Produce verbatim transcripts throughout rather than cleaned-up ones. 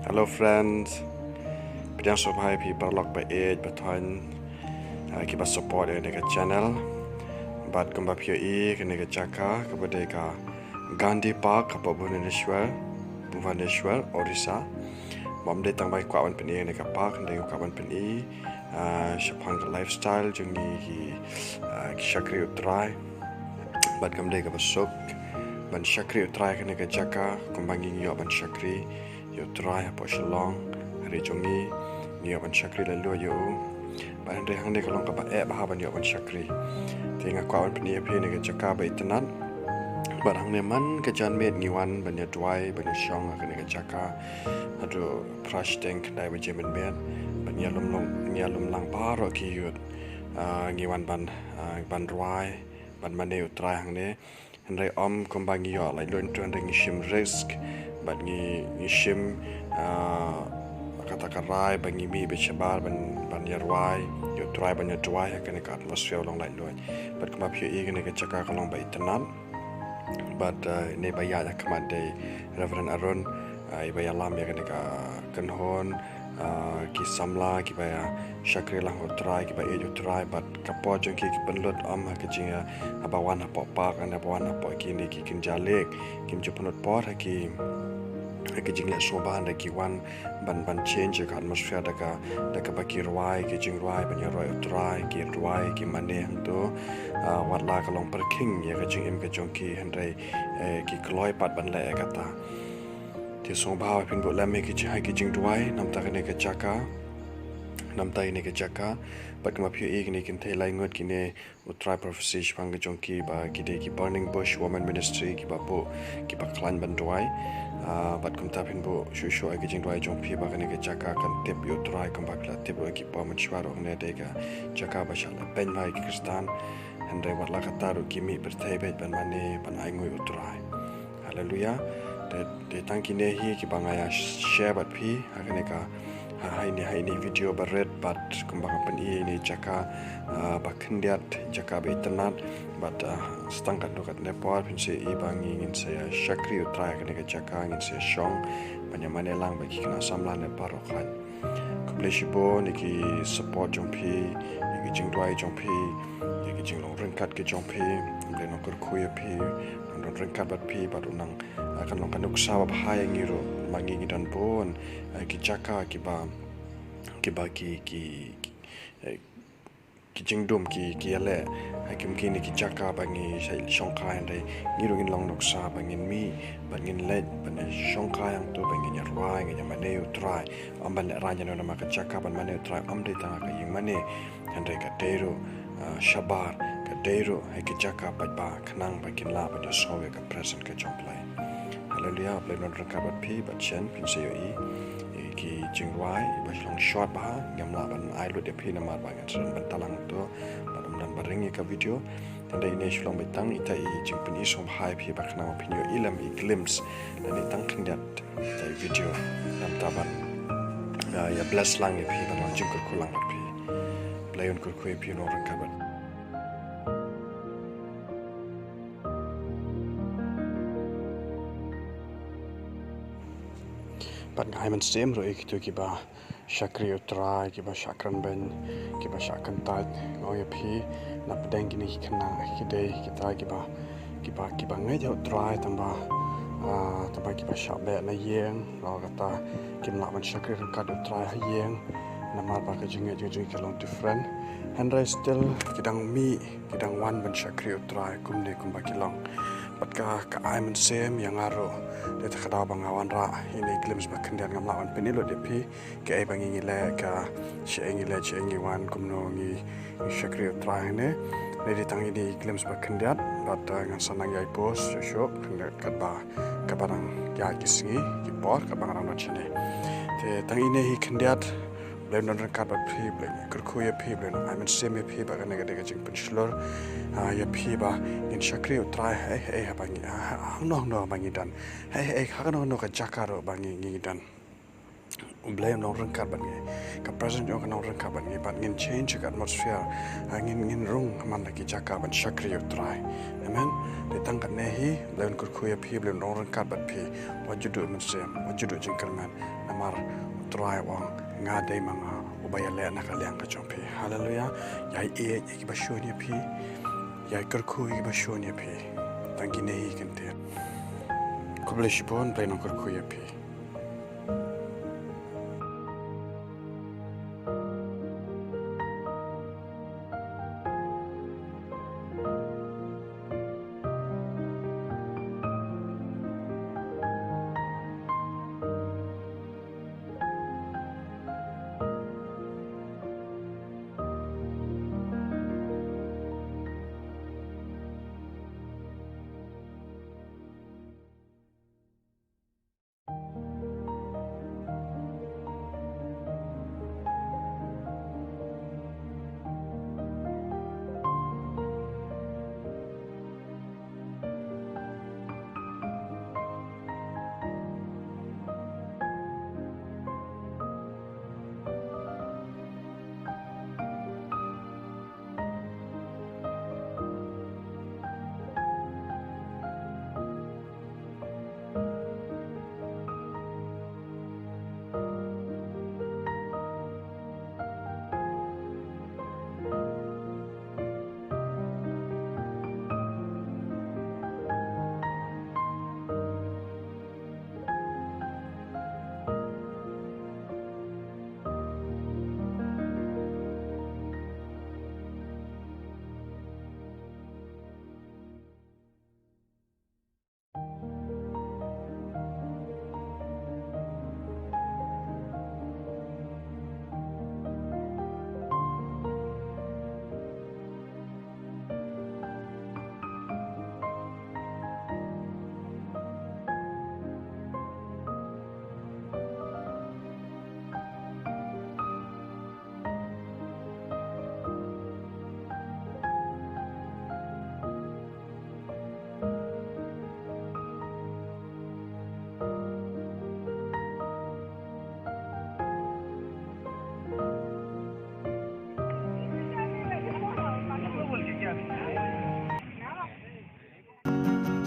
Hello friends. Pdiang sngewbha ïa phi paralok ba ïeit ba thoiñ, ah, kiba support ïa kane ka channel. Bad kumba phi ïohi kane ka jaka kaba dei ka Gandhi Park hapoh Bhubaneswar, Bhubaneswar, Orissa. Bym dei tang ba ngi kwah ban pyni ïa kane ka park, hynrei ngi kwah ban pyni, ah, shaphang ka lifestyle jong ngi ki, ah, ki shakri U Trai. Bad kam dei kaba suk ban shakri U Trai kane ka jaka kumba ngi ïoh ban shakri ïa U Trai hapoh Shillong, ha ri jong ngi, ngi ïoh ban shakri lem ïa u. Bad hynrei hangne ka long kaba eh bha ban ïoh ban shakri. Te nga kwah ban pyni ïa phi kane ka jaka ba itynnad. Bad hangne man ka janmiet ngi wan ban ïa duwai ban ïa shong ha kane ka jaka haduh phra shiteng khyndai baje mynmiet. Bad ngi ïa lum lang, ngi ïa lum lang baroh ki youth. Ah, ngi wan ban, ah, ban rwai, ban mane U Trai hangne. Hynrei ym kumba ngi ïoh laitluid, hynrei ngi shim risk bad ngi, ngi shim, ah, kata ka rai ba ngi mih beit shabar ban, ban ïa rwai ïa U Trai, ban ïa duwai ha kane ka atmosphere ba long laitluid. Bad kumba phi ïohi kane ka jaka ka long ba itynnad. Bad, ah, ine ba ïaid ha khmat dei Reverend Arun, ah, iba ïalam ïa kane ka kynhun, ah, ki samla kiba ïa shakri lang ha U Trai, kiba ïeit U Trai, bad ka por jong ki ki pynlut ym ha ka jing, ah, haba wan hapoh park, hynrei haba wan hapoh kine ki kynja lake. Kim ju pynlut por ha ki, ha ki jingleh sngewbha, hynrei ki wan ban, ban change ïa ka atmosphere da ka, da kaba ki rwai ki jingrwai ban ïa rwai U Trai, ki rwai ki mane hangto. Ah, wat la ka long pyrkhing ïa ka jingim ka jong ki, hynrei, eh, ki kloi pat ban leh ïa kata. Te sngewbha ba phin buh lem ïa ki jing, ha ki jingduwai namar kane ka jaka, namar kane ka jaka. Bad kumba phi ïohi kine kynthei lai ngut kine U Trai Prophecy shaphang ka jong ki ba ki dei ki Burning Bush Women Ministry kiba buh, kiba khlaiñ ban duwai. Ah, bad kumta phin buh shuh shuh ha ki jingduwai jong phi ba kane ka jaka kan tip ïa U Trai kumba phi la tip ruh ha ki por mynshuwa ruh, kane dei ka jaka ba shah lehbeiñ bha ïa ki Khristan. Hynrei wat la katta ruh ki mih pyrthei beit ban mane, ban ainguh ïa U Trai. Haleluya. Te, te tang kine hi kiba nga ïa share bad phi ha kane ka, ha, ha ine, ha ine i video ba rit, bad kumba nga pyni ine i jaka, ah, ba khyndiat, jaka ba itynnad, bad, ah, sa tang katno katne por phin sa ïohi ba ngi ngin sa ïa shakri ïa U Trai ha kane ka jaka, ngin sa ïa shong ban ïa mane lang bad ki khynnah samla ne baroh khlaiñ. Khublei shibun ïa ki support jong phi, ïa ki jingduwai jong phi, ïa ki jinglong ryngkat ki jong phi. Khublei, nongkyrkhu ïa phi, nongdon ryngkat bad phi, bad u nang, ah, kan long ka nuksa babha ïa ngi ruh, ba ngi ngi don bun, ah, ki jaka kiba, kiba ki, ki, ki, eh, ki jingdum ki, ki ïaleh ha kim kine ki jaka ba ngi shait shongkai, hynrei ngi ruh ngin long nuksa ba ngin mih bad ngin leit ban ïa shongkai hangto, ba ngin ïa rwai, ngin ïa mane ïa U Trai. Ym ban lehraiñ ïano namar ka jaka ban mane ïa U Trai ym dei tang ha ka ïing mane, hynrei ka dei ruh, ah, shabar, ka dei ruh ha ki jaka paidbah khnang ba kin lah ban ïa sngew ïa ka presence ka jong U Blei. Haleluya. U Blei un don ryngkat bad phi, bad shen phin sa ïohi ïa ki jingrwai ba shu long short bha, ngam lah ban ai lut ïa phi namar ba ngan sa don bynta lang to bad ym don ba ring ïa ka video. Te ine shu long beit tang ita i jingpyni sngewbha ïa phi ba khnang ba phin ïohi lem i glimpse lane tang khyndiat ita i video. Namar ban, ah, ïa bless lang ïa phi, ban long jingkyrkhu lang bad phi. Blei un kyrkhu ïa phi, un long ryngkat bad Bad nga ai mynsiem ruh ïa kito kiba shakri ïa U Trai, kiba shah kren beiñ, kiba shah kyntait. Nga ong ïa phi, na pdeng kine ki khynnah ki dei kita kiba, kiba, kiba ngeit ïa U Trai tangba, ah, tangba kiba shah beh na ïing, lada kata kim lah ban shakri ryngkat ïa U Trai ha ïing. Namar ba ka jingngeit ka jong ki ka long different. Hynrei still ki dang mih, ki dang wan ban shakri ïa U Trai kumne kumba ki long. Bad ka, ka ai mynsiem ïa nga ruh. Te ta ka daw ba nga wanrah ine i glimpse ba khyndiat, ngam lah ban pyni lut ïa phi kaei ba ngi ngi leh, ka shaei ngi leit, shaei ngi wan, kumno ngi, ngi shakri ïa U Trai hangne. Ine dei tang ine i glimpse ba khyndiat, bad, eh, ngan sa nang ïai post shuh shuh, khyndiat katba, kaba dang ïaid ki sngi ki por, kaba nga dang don shane. Te tang ine hi khyndiat. Blei un don ryngkat bad phi, Blei un kyrkhu ïa phi, Blei un ai mynsiem ïa phi, ba kane ka dei ka jingpynshlur, ah, ïa phi ba ngin shakri ïa U Trai haei haei haba ngi, ha, ha, hangno hangno ba ngi don. Haei haei, ha kano kano ka jaka ruh ba ngi, ngi don. U Blei un long ryngkat bad ngi. Ka presence jong u kan long ryngkat bad ngi, bad ngin change ka atmosphere. Ah, ngin, ngin rung man la ki jaka ban shakri ïa u Trai. Amen. Te tang katne hi, Blei un kyrkhu ïa phi, Blei un long ryngkat bad phi. Wat ju duh mynsiem, wat ju duh jingkyrmen. Namar u Trai u ong, nga dei ma nga uba ïaleh na ka liang ka jong phi. Haleluya. Ïai ïeit ïa kiba shun ïa phi. Ïai kyrkhu ïa kiba shun ïa phi. Tang kine hi kyntien. Khublei shibun, Blei un kyrkhu ïa phi.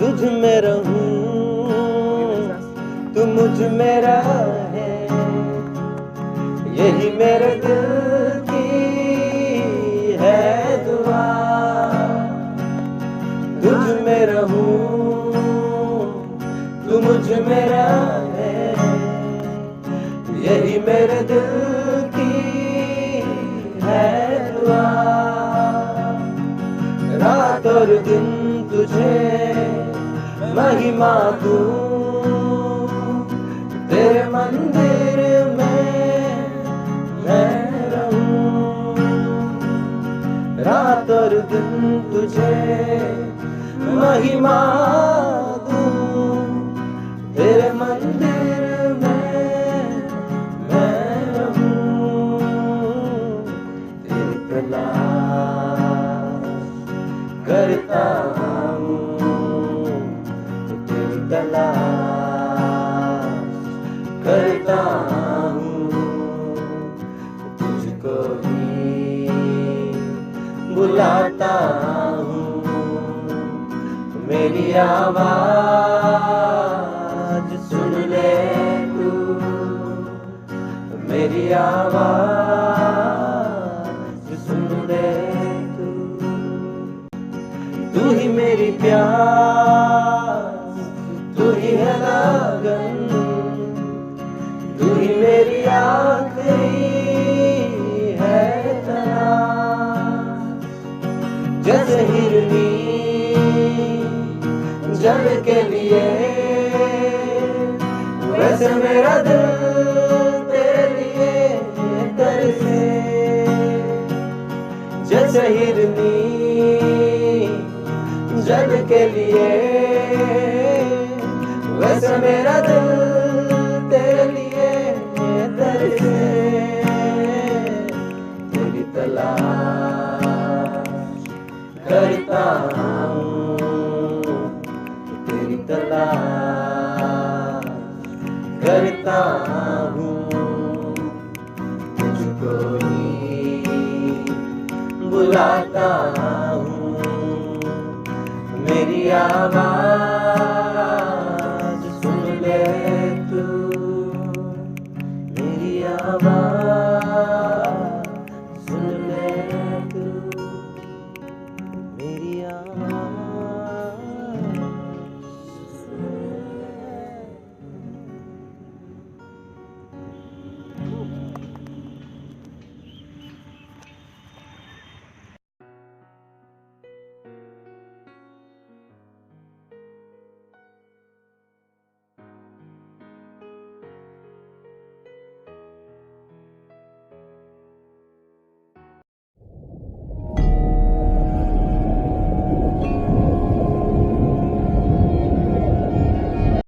तुझ में रहूं, तू मुझ में रहे, यही मेरे दिल की है दुआ। तुझ में रहूं, तू मुझ में रहे, यही मेरे दिल की है दुआ। रात और दिन तुझे महिमा दूं, तेरे मंदिर में मैं रहूं। रात और दिन तुझे महिमा दूं, तेरे मंदिर में मैं रहूं। तेरी तलाश करता हूँ, तेरी तलाश करता हूँ, तुझको ही बुलाता हूँ। मेरी आवाज सुन ले तू, मेरी आवाज सुन ले तू। तू ही मेरी प्यास, तू ही है लगन, तू ही मेरी आखिरी है तलाश। जैसे हिरनी जल के लिए, वैसे मेरा दिल तेरे लिए तरसे। जैसे हिरनी जल के लिए, वैसे मेरा दिल तेरे लिए तरसे। तेरी तलाश करता हूँ, तेरी तलाश करता हूँ। बुलाता हूँ। मेरी आवाज